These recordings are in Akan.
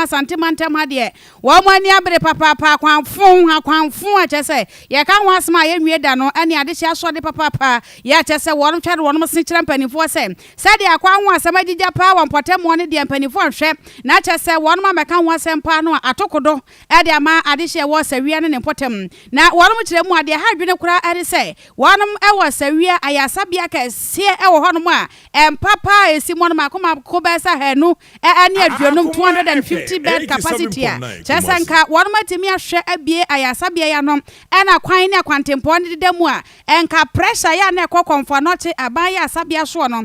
Asante mantam ha deɛ wɔn ani abere papaapa akwanfo akwanfo a kyerɛ sɛ yɛka ho asɛm a yɛnwie da no ne adehye asɔde papaapa yɛ a kyerɛ sɛ wɔn twɛre wɔn se kyerɛ mpanimfoɔ sɛ sɛdeɛ akwan ho asɛm agyigya paa wɔ mpɔtamuɔ no deɛ mpanimfoɔ nhwɛ na kyerɛ sɛ wɔn amɛka ho asɛm paa no a atokodo de ama adehye a ɛwɔ Sawia ne ne mpɔtam. Na wɔnom kyerɛ mu a, deɛ ɛha adwene koraa ne sɛ, wɔnom wɔ Sawia ayaresabea kɛseɛ wɔ hɔnom a mpa paa a ɛsi mu no mako mako bɛyɛ sɛ 250, 250 bed capacity a kyerɛ sɛ nka wɔnom atumi ahwɛ abue ayaresabea yi ano ɛna kwan ne akwantempɔn no deda mu a nka pressure yɛ a na ɛkɔ Kɔmfo Anɔkye aban ayaresabea soɔ no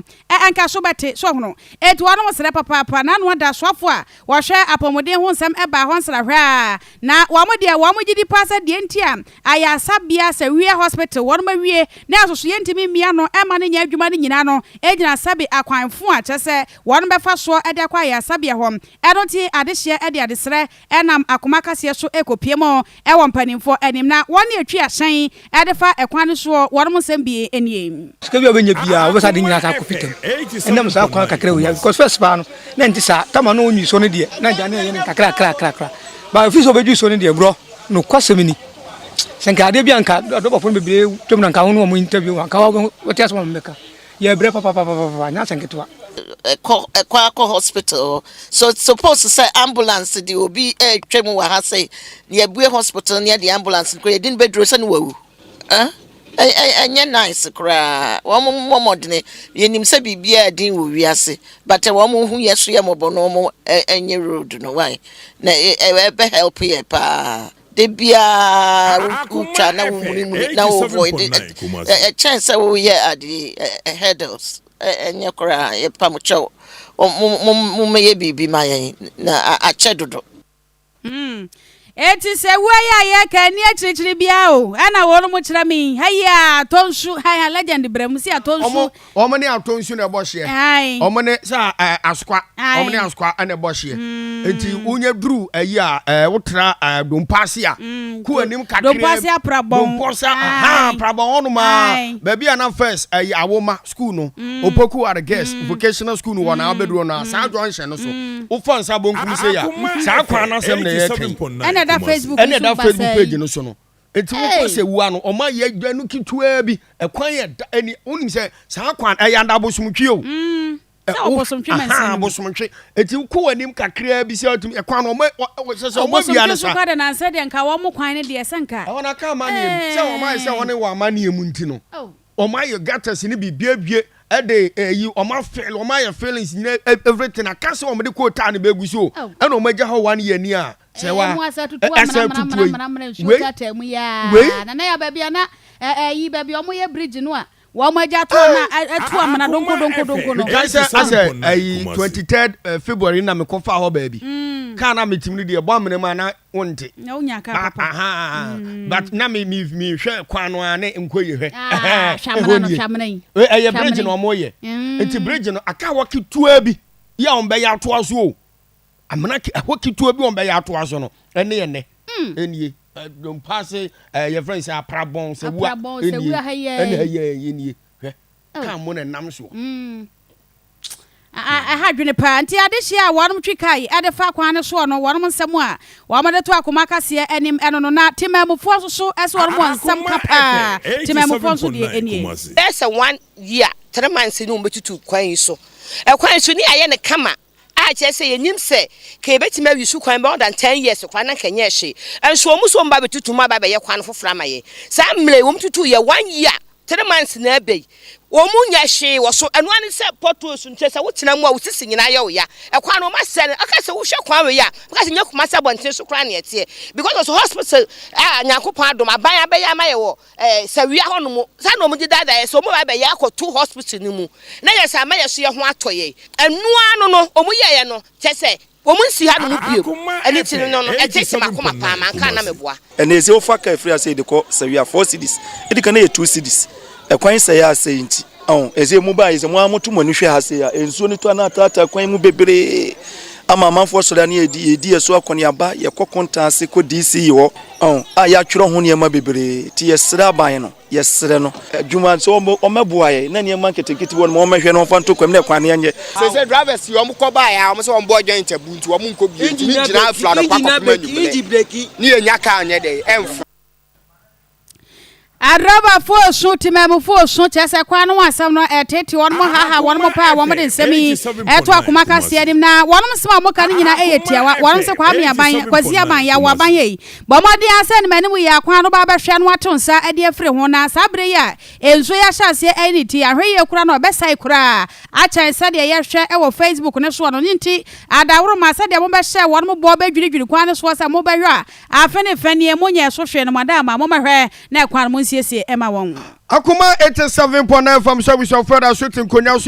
nka so bɛte. So ahunu? Enti wɔnom srɛ papaapa na ano ada soafo a Wɔhwɛ apɔmuden ho nsɛm baa hɔ nsrahwɛ a, na wɔn deɛ wɔn gye di paa sɛ deɛ nti a ayaresabea sɛ Wia Hospital wɔnom awie na ɛsoso yɛntumi mmia no mma no nyɛ adwuma no nyinaa no gyina sɛbe akwan fo a kyerɛ sɛ wɔnom bɛfa soɔ de akɔ ayaresabea hɔ. Ɛno nti adehyeɛ de adesrɛ nam akoma kaseɛ so rekɔpue mu wɔ mpanimfoɔ anim na wɔn ne ɛtwi ahyɛn de fa ɛkwan no soɔ wɔnom nsɛm bi nie. Sika bi a wobɛnya biara wobɛsa de nyinaa saa akɔ fitam ɛnam saa kwan kakra wei because first paa no na ɛnte saa tama na ɔnwi so no deɛ na agya ne ɛyɛ no nkakra kakra kakra ba ɛfiri sɛ ɔbɛdwi so no deɛ borɔ nokwasɛm ni sɛ nka adeɛ bi a nka adɔbɔfoɔ no bebree twam na nka wo ne wɔn interview nka wɔte asɛm a wɔbɛka yɛbrɛ papapapapa nyɛ asɛm ketewa. Ɛkɔ ɛkɔ akɔ hospital hɔ so suppose sɛ ambulance de obi ɛretwa mu wɔ ha sɛ yɛbue hospital ne yɛde ambulance no kɔ yɛde no bɛduro sɛ ne wawu eh ɛnyɛ nice koraa wɔn mmɔ mmɔdene yɛnim sɛ biribiara din wɔ wiase but wɔn ho yɛ so yɛ mmɔbɔ no wɔn ɛnyɛ road no why na ɛbɛ help yɛ paa de biara wotwa na womunimuni na wo avoid ɛkyɛn sɛ woyɛ ade hurdles ɛnyɛ koraa yɛpa mo kyɛw mommɛyɛ biribi ma yɛn na akyɛ dodo. Hmm. Enti sɛ wua yi a yɛka ani akyirikyiri biara o, ɛna wɔn mo kyerɛ me yi, ha yi a atɔ nsu, ha ha legend brɛ mu si atɔ nsu. Wɔn wɔn ne atɔ nsu na ɛbɔ hyeɛ. Ae. Wɔn ne sɛ ɛɛ asokwa. Ae. Wɔn ne asokwa ɛna ɛbɔ hyeɛ. Nti wonyɛ duru ayi a ɛɛ wotra ɛɛ dompaase a. Kɔ anim kakra. Dompaase aprabɔn. Dompaase aha aprabɔn hɔ nom a. Baabi a na first ɛyi awoma school no. Opoku are girls vocational school no wɔ na abɛduru no a saa junction no so. Wofa nsa bonkum sei a saa kwan no asɛm na yɛreka yi. Ɛna ɛda Facebook ɛna ɛda Facebook page no so no. Nti wokɔ sɛ wua no ɔma yɛ adwa no ketewaa bi ɛkwan yɛ da ɛni wonim sɛ saa kwan ɛyɛ anda abosomtwe o. Sɛ ɔbosomtwe mɛnsa no. Abosomtwe nti wokɔ w'anim kakraa bi sɛ ɔtumi ɛkwan no ɔma sɛ sɛ ɔma wia no sa. Ɔbosomtwe so kɔ de na nsɛ deɛ nka wɔn kwan no deɛ sɛ nka. Ɛwɔ na ka amaneɛ mu sɛ wɔn ayɛ sɛ wɔn wɔ amaneɛ mu nti no wɔn ayɛ gutters ne biribi abie ɛde ɛyi wɔn afɛl wɔn ayɛ feelings nyina everything aka sɛ wɔn de kootaa no bɛgu so ɛna wɔn agya hɔ one year ni a. Sɛ wa ɛsɛ tutu yi wei wei nana ya baabi a na ɛyi baabi a wɔn yɛ bridge no a wɔn agya to na ɛtu amena donko donko donko no. Mekae sɛ asɛ ɛyi 23rd February na mekɔ fa hɔ baabi. Kaa na metim no deɛ ɛbɔ amena mu a na wonte. Na wonya kaa papa. But na me me me hwɛ kwan no a ne nkɔ yie hwɛ. Hwɛ amena no hwɛ amena yi. Ɛyɛ bridge na wɔn yɛ. Nti bridge no aka hɔ ketewa bi yɛ a wɔn bɛyɛ atoa so o. Amena ɛhɔ ketewa bi wɔn bɛyɛ atoa so no ɛne ɛnɛ. Ɛnie. Dompa ase yɛfrɛ no sɛ aprabɔn sɛ wua ɛnie ɛne ha yɛ ɛnie hwɛ kaa mo na ɛnam soɔ. Ɛha adwene paa nti adehyeɛ a wɔnom twi kaa yi ɛde fa kwan no soɔ no wɔnom nsɛm a wɔn de to akoma kaseɛ anim ɛno no na temaamufoɔ nso so ɛsɛ wɔnom wɔ nsɛm ka paa temaamufoɔ nso deɛ ɛnie. Bɛyɛ sɛ one year 3 months ne wɔn bɛtutu kwan yi so ɛkwan so ne ayɛ no kama a kyerɛ sɛ yɛnim sɛ ka yɛbɛtumi awi so kwan more than 10 years kwan na nka nyɛ hwee. Nso wɔn nso wɔn ba bɛtutu mu aba bɛyɛ kwan foforɔ ama yɛn. Saa mmerɛ yi wɔn tutu yɛ 1 year 3 months na ɛbɛ yi, wɔn mu nyɛ hwee wɔ so. Ɛno ani sɛ potholes nkyɛn sɛ wotena mu a wosisi nyinaa yɛ wo ya. Ɛkwan no wɔn asɛ no aka sɛ wohwɛ kwan wei a aka sɛ nyɛ Kumasi abɔnten so koraa na ɛteɛ because of hospital a Nyankopɔn adom aban abɛyɛ ama yɛ wɔ Sawia hɔ nom saa na wɔn de daadaa yɛ sɛ wɔn ba bɛyɛ akɔto hospital no mu na yɛ sɛ ama yɛ so yɛ ho atɔ yɛ. Ɛnoa no no wɔn yɛɛ no kyɛ sɛ wɔn nsi ha nom bio. Ɛne ti no ɛte sɛ makoma paa manka na meboa. Ɛnna ɛsɛ wofa kaa firi ase de kɔ Sawia 4 cedis, ɛdi kan na yɛ 2 cedis. Ɛkwan sɛ yɛ ase nti ɔn ɛsɛ mu baa yi sɛ mo a moto mo ani hwɛ ha se a nsuo no tɔ na ataataa kwan mu bebree. Ama amanfoɔ sɔre a ne yɛdi yɛdi yɛ so akɔneaba, yɛkɔ kontaa ase kɔ DC hɔ ɔn a yɛatwerɛ ho nneɛma bebree nti yɛsrɛ aban no yɛsrɛ no adwuma sɛ wɔmmɛboa yɛn na nneɛma nketenkete bi wɔ nom wɔmmɛhwɛ na wɔmfa nto kwam na ɛkwan no yɛnyɛ. Sese drivers yi wɔn kɔ baeɛ a wɔn sɛ wɔn bɔ joint abu nti wɔn nkɔ bio nti mi gyina afiri anɔpa kɔpem anwummerɛ ne yɛ nya car nyɛ dɛ ɛnfo. Adrɔbafoɔ resu, temanmufoɔ resu, kyerɛ sɛ kwan no ho asɛm no ɛretete wɔn, haha wɔn paa, wɔn de nsɛm yi ɛto akoma kaseɛ anim, na wɔn nsɛm a wɔka no nyinaa ɛyɛ tiawa. Wɔn se Kwame Aban, Kwasi Aban, Yaw Aban ei, bɔ mmɔden ara sɛ anim anim yi ara kwan no ba bɛhwɛ na wato nsa de afiri ho, na saa berɛ yi a nsuo yi ahyɛ aseɛ ayi ne ti, ahwɛ yie koraa na ɔbɛsɛe koraa akyɛn sɛdeɛ yɛhwɛ wɔ Facebook no soɔ no, ne nti adaworoma sɛdeɛ mobɛhyɛ wɔn bɔ bɛdwiridwiri kwan no soɔ sɛ mobɛhwɛ a Afe ne fɛ nie mo nyɛ so hwee no mo ada ama mo mɛhwɛ na ɛkwan no mo nsiesie ɛma wɔn. Akoma 87.9 FM so abusuafoɔ da so te nkonwa so.